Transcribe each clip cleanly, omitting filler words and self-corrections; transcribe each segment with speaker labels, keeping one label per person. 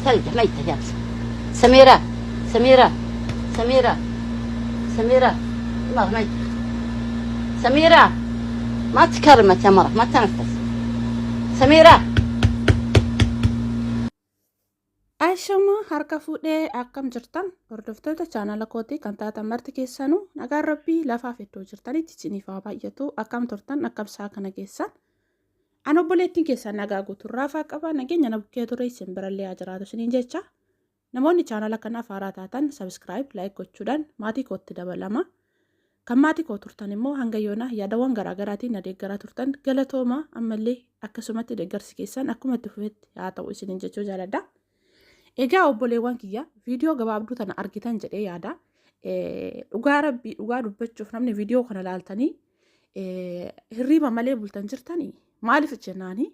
Speaker 1: ثلجة ميتة جالسة. سميرة، سميرة، سميرة، سميرة، دماغ ميتة. سميرة ما تكلمت يا مرة، ما تنفس. سميرة.
Speaker 2: Ashama harka fuudhee, akkam jirtan hordoftoota chaanala kootii kan taatan marti keessanuu? Nagaan Rabbii lafaaf iddoo jirtanitti isiniif haa baay'atu. Akkam turtan? Akkam isaa kana keessan? An obboleettiin keessan nagaa guuturraa qaba. Nageenya na bukkee ture isin birallee haa jiraatu isiniin jecha. Namoonni chaanala kanaaf haaraa taatan subscribe, like gochuudhaan maatii kootti dabalama. Kan maatii koo turtan immoo hanga yoonaa yaadawwan garaagaraatiin na deeggaraa turtan, galatooma. Ammallee akkasumatti deeggarsi keessan akkuma itti fufetti haa ta'u isiniin jechuu jaaladha. Egaa obboleewwan kiyya, viidiyoo gabaabduu tana argitan jedhee yaada. Dhugaa Rabbii, dhugaa dubbachuuf namni viidiyoo kana laaltanii hirriiba malee bultan jirtanii, maaliif jennaanii,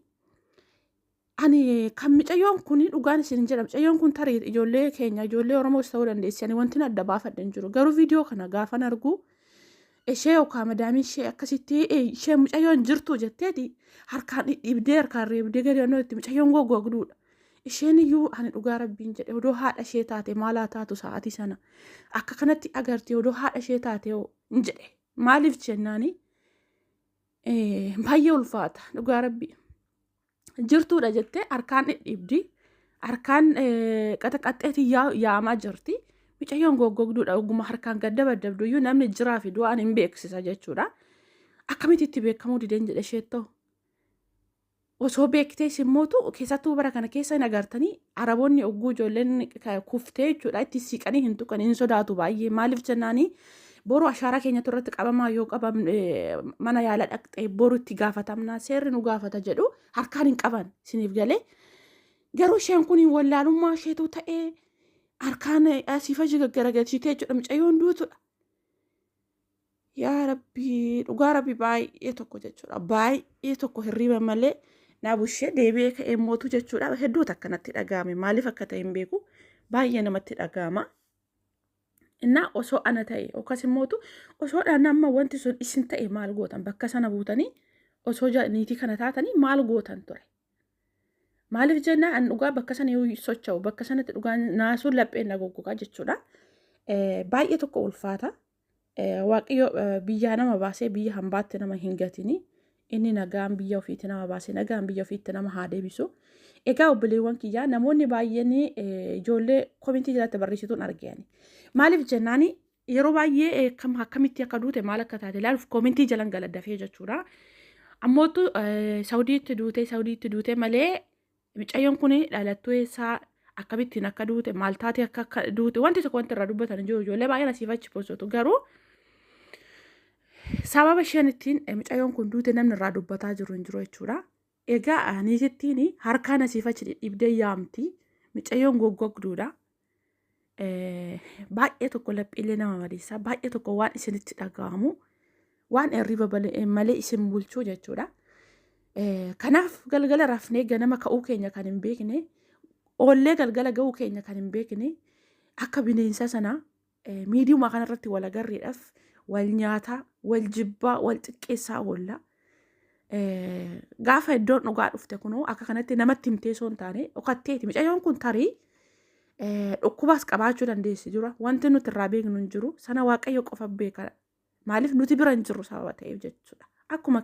Speaker 2: ani kan micayyoon kun, dhugaan isin jedha, micayyoon kun tarii ijoollee keenya, ijoollee Oromoos ta'uu dandeessi. Ani wanti adda baafadhe hin jiru, garuu viidiyoo kana gaafan argu ishee yookaan madaamii ishee akkasitti ishee mucayyoon jirtu jetteeti harkaan dhidhiibdee, harkaan reebdee gadi itti mucayyoon goggogduudha. Isheen iyyuu, ani dhugaa Rabbiin jedhe, odoo haadha ishee taate maalaa taatu? Sa'aatii sana akka kanatti agartee odoo haadha ishee taate hin jedhe. Maaliif jennaani, baay'ee ulfaata, dhugaa Rabbii. Jirtuudha jettee harkaan dhidhiibdi, harkaan qaxaqaxxeetii yaamaa jirti. Mucayyoon goggogduudha, oguma harkaan gadda baddabduyyuu namni jiraa fi du'aan hin beeksisa jechuudha. Akkamitti itti beekamuu dideen jedhe isheettoo. Osoo beektees immootu, keessattuu bara kana keessa hin agartanii, Araboonni ogguu ijoolleen kuftee jechuudha itti siqanii hin tuqan, hin sodaatu baay'ee. Maaliif jennaanii, boru ashaaraa keenyatu irratti qabamaa, yoo qabamne mana yaala dhaqxee boru itti gaafatamnaa, seerri nu gaafata jedhu, harkaan hin qaban isiniif galee. Garuu isheen kun wallaalummaa isheetu ta'ee harkaan asiif achi gaggaragalchitee jechuudha mucayyoon duutudha. Yaa Rabbii, dhugaa Rabbi, baay'ee tokko jechuudha. Baay'ee tokko hirriiba malee naa bushee deebi'ee ka'ee mootu jechuudha. Hedduutu akkanatti dhaga'ame. Maaliif akka ta'e hin beeku. Baay'ee namatti dhaga'ama. Innaa osoo ana ta'e yookaas immootu osoo nama wanti sun isin ta'e maal gootan? Bakka sana buutanii osoo niitii kana taatanii maal gootan ture? Maaliif jennaan, an dhugaa bakka sana yoo socho'u, bakka sanatti dhugaa naasuun lapheen na goggogaa jechuudha. Baay'ee tokko ulfaata. Waaqayyo biyyaa nama baasee biyya hambaatti nama hin gatini. Inni nagaan biyya ofiitti nama baasee nagaan biyya ofiitti nama haa deebisu. Egaa obboleewwan kiyyaa, namoonni baay'een ijoollee komintii jalatti barreessituun argani. Maaliif jennaani, yeroo baay'ee akkamitti akka duute, maal akka taate ilaaluuf komintii jalan gala dafee jechuudha. Ammootu Saudiitti duute, Saudiitti duute malee mucayyoon kun dhalattuu eessaa, akkamittiin akka duute, maal taate akka duute, wanti tokko wanti irraa dubbatan hin jiru. Ijoollee baay'een asiif achi postotu, garuu sababa isheen ittiin mucayyoon kun duute namni irraa dubbataa jiru hin jiru jechuudha. Egaa niitittiin harkaan asiif achi dhidhiibdee yaamti. Mucayyoon goggogduudha. Baay'ee tokko laphiilee nama madeessa. Baay'ee tokko waan isinitti dhaga'amu, waan hirriba malee isin bulchuu jechuudha. Kanaaf galgala rafnee ganama ka'uu keenya kan hin beekne, oollee galgala ga'uu keenya kan hin beekne, akka bineensa sana miidiyuma kanarratti wal agarreedhaaf wal nyaataa, wal jibbaa, wal xiqqeessaa oolla. Gaafa iddoon dhugaa dhufte kunoo akka kanatti namatti himtee osoo hin taane dhokatteeti. Mucayyoon kun tarii dhukkubaas qabaachuu dandeessi dura. Wanti nuti irraa beeknu hin jiru. Sana Waaqayyo qofa beeka. Maaliif, nuti bira hin jirru sababa ta'eef jechuudha. Akkuma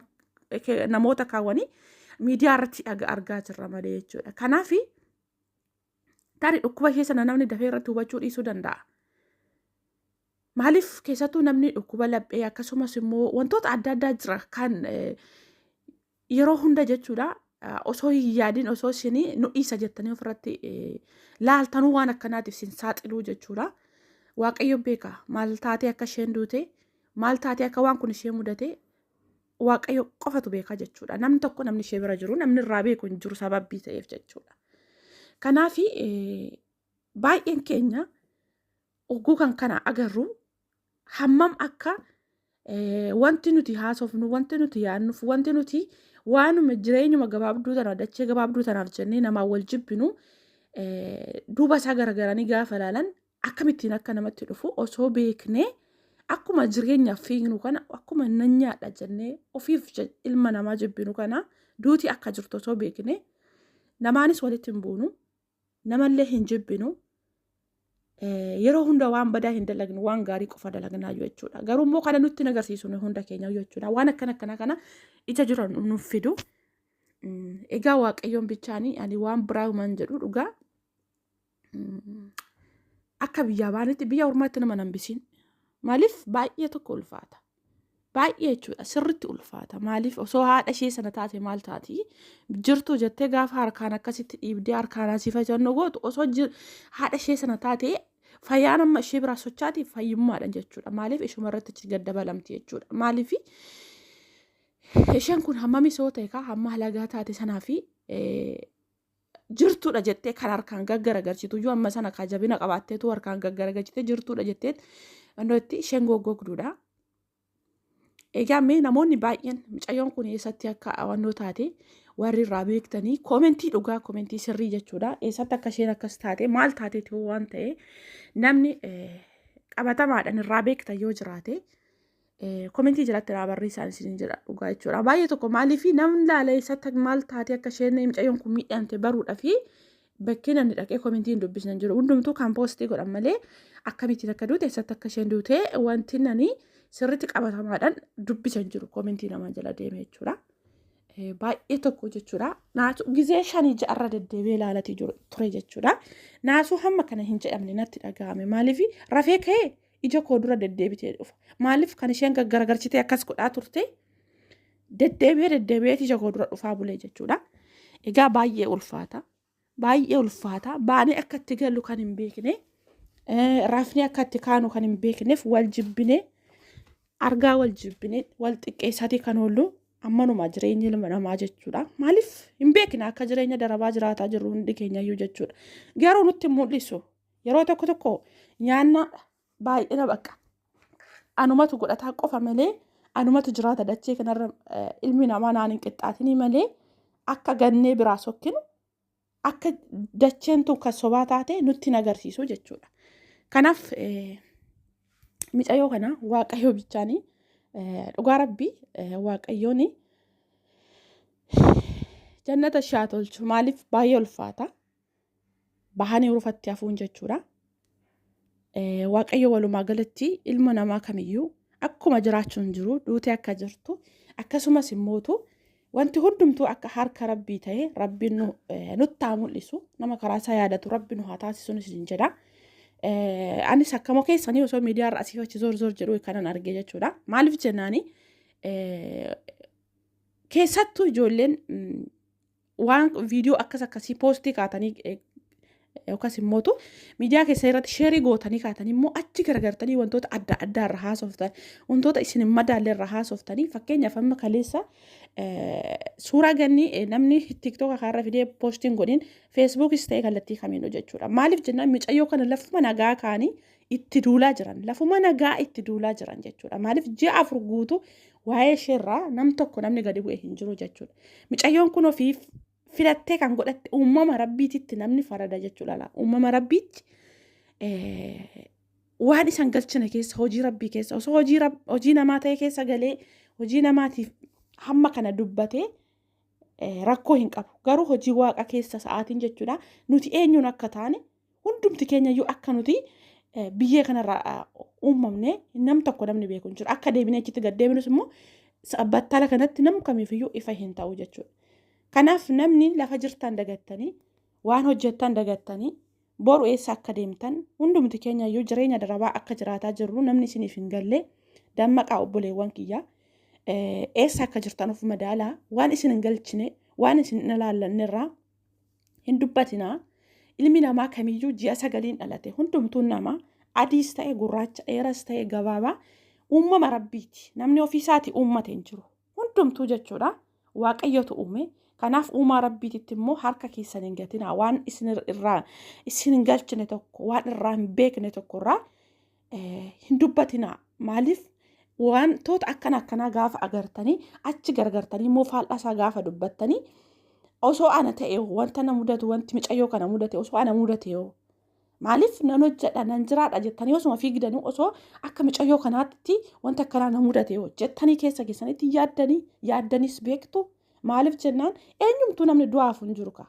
Speaker 2: namoota kaawwanii miidiyaa irratti argaa jirra malee jechuudha. Kanaaf tarii dhukkuba ishee sana namni dafee irratti hubachuu dhiisuu danda'a. Maaliif, keessattuu namni dhukkuba laphee akkasumas immoo wantoota adda addaa jira kan yeroo hunda jechuudha osoo hin yaadin, osoo isin nu dhiisa jettanii ofirratti laaltanuu waan akkanaatiif isin saaxiluu jechuudha. Waaqayyo beeka. Maal taatee akka isheen duute, maal taatee akka waan kun ishee mudate, Waaqayyo qofatu beeka jechuudha. Namni tokko, namni ishee bira jiru, namni irraa beeku hin jiru sababbii ta'eef jechuudha. Kanaaf baay'een keenya oguu kan kana agarru hammam akka wanti nuti haasofnu, wanti nuti yaadnuuf, wanti nuti waanuma jireenyuma gabaabduu tana, dachee gabaabduu tanaaf jennee namaa wal jibbinu, duuba isaa garagaranii gaafa ilaalan akkamittiin akka namatti dhufu osoo beeknee, akkuma jireenyaaf fiignu kana, akkuma nan nyaadha jennee ofiif ilma namaa jibbinu kana, duuti akka jirtu osoo beeknee namaanis walitti hin buunu. Namallee hin jibbinu. Yeroo hunda waan badaa hin dalagnu, waan gaarii qofa dalagnaa jechuudha. Garuu immoo kana nutti agarsiisu hunda keenya jechuudha. Waan akkana akkana kana ija jiran nuuf fidu. Egaa Waaqayyoon bichaanii ani waan biraa human jedhu dhugaa. Akka biyyaa baanitti biyya ormaatti nama nambisiin. Maaliif baay'ee tokko ulfaata. Baay'ee jechuudha, sirritti ulfaata. Maaliif osoo haadha ishee sana taate maal taati? Jirtu jettee gaafa harkaan akkasitti dhiibdee harkaan asii facannu gootu, osoo haadha ishee sana taate fayyaan amma ishee biraa sochaati fayyummaadha jechuudha. Maaliif ishuma irratti achi gad dabalamti jechuudha. Maaliif isheen kun hammami soo ta'e kaa hamma halagaa taate sanaa fi jirtuudha jettee kan harkaan gaggaragalchitu iyyuu amma sana kaa jabina qabaatteetu harkaan gaggaragalchitee jirtuudha jettee itti isheen goggogduudha. Egaa mee namoonni baay'een mucayyoon kun eessatti akka hawannoo taate warri irraa beektanii koomentii dhugaa, koomentii sirrii jechuudha. Eessatti akka isheen akkas taate, maal taateeti waan ta'e, namni qabatamaadhaan irraa beektan yoo jiraate koomentii jalatti naa barreessaan isin jedha dhugaa jechuudha. Baay'ee tokko maaliif namni laala eessatti maal taate akka isheen mucayyoon kun miidhamte baruudhaa fi bakkee namni dhaqee koomentii hin dubbisne jiru. Hundumtuu kan poostii godhan malee akkamittiin akka duute, eessatti akka isheen duute wanti nani sirriitti qabatamaadhaan dubbisan jiru koomentii namaa jala deeme jechuudha. Baay'ee tokko jechuudha. Naasuu gizee shanii ja'arra deddeebi'ee ilaalatii jiru ture jechuudha. Naasuu hamma kana hin jedhamne natti dhaga'ame. Maaliif rafee ka'ee ija koo dura deddeebitee dhufa. Maaliif kan isheen gaggaragalchitee akkas godhaa turte deddeebi'ee deddeebi'ee ija koo dura dhufaa bulee jechuudha. Egaa baay'ee ulfaata. Baay'ee ulfaata. Baanee akka itti gallu kan hin beekne, rafnee akka itti kaanu kan hin beekneef wal jibbinee, argaa wal jibbinee, wal xiqqeessatii kan oollu ammanuma jireenya ilma namaa jechuudha. Maaliif hin beekne akka jireenya darabaa jiraataa jirru hundi keenyayyuu jechuudha. Garuu nutti mul'isu. Yeroo tokko tokko nyaanna baay'ina bakka anumatu godhataa qofa malee, anumatu jiraata dachee kanarra, ilmi namaa naan hin qixxaatinii malee akka gannee biraa sokkinu, akka dacheen tun kan sobaa taate nutti hin agarsiisu jechuudha. Kanaaf micayyoo kana Waaqayyo bichaanii dhugaa Rabbii Waaqayyoon jannata ishee haa tolchu. Maaliif baay'ee ulfaata. Bahanii rufatti hafuun jechuudha. Waaqayyo walumaa galatti ilma namaa kamiyyuu akkuma jiraachuun jiru duutee akka jirtu, akkasumas immootu wanti hundumtuu akka harka Rabbii ta'e Rabbiin nutti haa mul'isu, nama karaa isaa yaadatu Rabbi nu haa taasisu isin jedha. Anis akkama keessanii osoo miidiyaa irra asii achi zoor zoor jedhu kanan arge jechuudha. Maaliif jennaani, keessattuu ijoolleen waan viidiyoo akkas akkasii poostii kaatanii yookaas immootu miidiyaa keessa irratti sheerii gootanii kaatanii immoo achi garagartanii wantoota adda addaa irra haasoftan, wantoota isin hin madaalle irra haasoftanii, fakkeenyaaf amma kaleessa suuraa ganni namni tiktooka kanarra fidee poostiin godhin, feesbuukis ta'e kallattii kamiinuu jechuudha. Maaliif jennaan, micayyoo kana lafuma nagaa kaanii itti duulaa jiran, lafuma nagaa itti duulaa jiran jechuudha. Maaliif ji'a 4 guutuu waa'ee isheerraa nam tokko namni gadi bu'e hin jiru jechuudha. Micayyoon kun ofiif filattee kan godhatte, uumama Rabbiititti namni farada jechuudha. Laa uumama Rabbiitti waan isan galchine keessa, hojii Rabbii keessa osoo hojii namaa ta'e keessa galee hojii namaatiif hamma kana dubbatee rakkoo hin qabu. Garuu hojii Waaqa keessa sa'aatiin jechuudha. Nuti eenyuun akka taane, hundumti keenya iyyuu akka nuti biyyee kanarraa uumamne nam tokko namni beeku hin jiru. Akka deebinee achitti gad deebinus immoo battala kanatti nam kamiifiyyuu ifa hin ta'u jechuudha. Kanaaf namni lafa jirtan dagattanii, waan hojjettan dagattanii, boru eessa akka deemtan, hundumti keenya iyyuu jireenya darabaa akka jiraataa jirru namni isiniif hin galle, dammaqaa obboleewwan kiyya. Eessa akka jirtan of madaalaa, waan isin hin galchine, waan isin hin ilaallanne irraa hin dubbatinaa. Ilmi namaa kamiyyuu ji'a 9n dhalate. Hundumtuun nama adiis ta'e gurraacha, dheeras ta'e gabaabaa, uumama Rabbiiti. Namni ofiisaatii uummate hin jiru. Hundumtuu jechuudha. Waaqayyotu uume. Kanaaf uumaa Rabbiititti immoo harka keessan hin gatinaa. Waan isin irraa isin hin galchine tokko, waan irraa hin beekne tokko irraa hin dubbatinaa. Maaliif wantoota akkana akkanaa gaafa agartanii achi gargartanii immoo faallaasaa gaafa dubbattanii, osoo ana ta'e wanta na mudatu, wanti micayyoo kana mudate osoo ana mudate yoo, maaliif nan hojjedha nan jiraadha jettanii osuma fiigdanii, osoo akka micayyoo kanaatti wanta akkanaa na mudate yoo jettanii keessa keessanitti yaaddanii yaaddanis beektu. Maaliif jennaan, eenyumtuu namni du'aaf hin jiru kaa.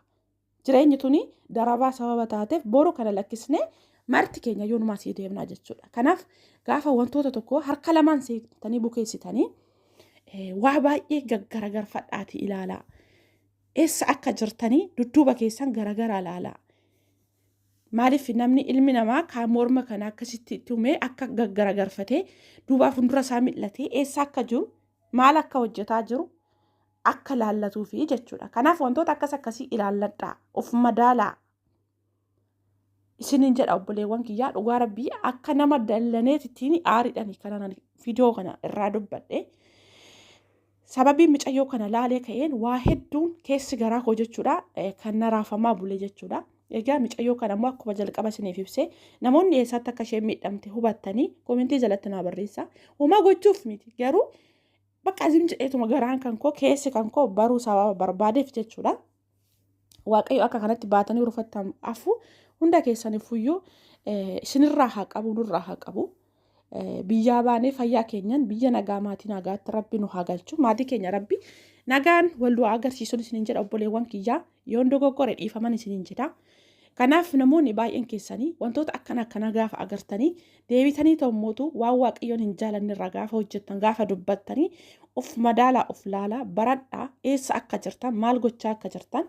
Speaker 2: Jireenyi tuni darabaa sababa taateef boru kana lakkisnee marti keenya yoonumaa sii deemnaa jechuudha. Kanaaf gaafa wantoota tokko harka lamaan seentanii bukeessitanii waa baay'ee gaggaragarfadhaatii ilaalaa. Eessa akka jirtanii dudduuba keessan garagaraa ilaalaa. Maaliif namni ilmi namaa kaan morma kana akkasitti itti humee akka gaggaragarfatee duubaa fuuldura isaa mil'atee eessa akka jiru maal akka hojjetaa jiru akka laallatuufi jechuudha. Kanaaf wantoota akkas akkasii ilaalladhaa of madaalaa. Isiniin jedha obboleewwan kiyyaa dhugaa rabbii akka nama dallaneetittiin aariidhaan kanan viidiyoo kana irraa dubbadhe. Sababii micayyoo kana laalee ka'een waa hedduun keessi garaa koo jechuudha kan na raafamaa bule jechuudha. Egaa micayyoo kana immoo akkuma jalqaba isiniif ibsee namoonni eessatti akka isheen miidhamte hubattanii koomentii jalatti naa barreessaa. Homaa gochuuf miti garuu bakka azim jedheetuma garaan kan koo keessi kan koo baruu sababa barbaadeef jechuudha. Waaqayyo akka kanatti baatanii rufattan afu hunda keessaniifuyyuu isinirraa haa qabu nurraa haa qabu. Biyyaa baanee fayyaa keenyan biyya nagaa maatii nagaatti rabbi nu haa galchu. Maatii keenya rabbi nagaan wal du'aa agarsiisuun isiniin jedha obboleewwan kiyyaa yoon dogoggore dhiifaman isiniin jedha. Kanaaf namoonni baay'een keessanii wantoota akkana akkanaa gaafa agartanii deebitanii ta'ummootu waan waaqayyoon hin jaalanne irraa gaafa hojjettan gaafa dubbattanii of madaalaa of laalaa baradhaa eessa akka jirtan maal gochaa akka jirtan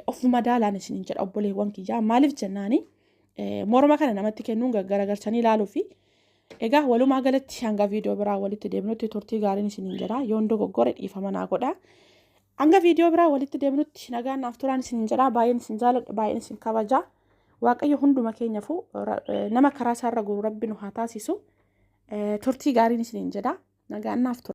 Speaker 2: of madaalaan isiniin jedha obboleewwan kiyyaa maaliif jennaani morma kana namatti kennuun gaggaragalchanii ilaaluu fi egaa walumaa galatti hanga viidiyoo biraa walitti deemnutti turtii gaariin isiniin jedha yoon dogoggore dhiifama naa godha. Hanga viidiyoo biraa walitti deemnutti nagaan naaf turaan isiniin jedha baay'een isin jaaladha baay'een isin kabaja. Waaqayyo hunduma keenyaafuu nama karaa isaarra goru rabbi nu haa taasisu. Turtii gaariin isiniin jedha nagaan naaf tura.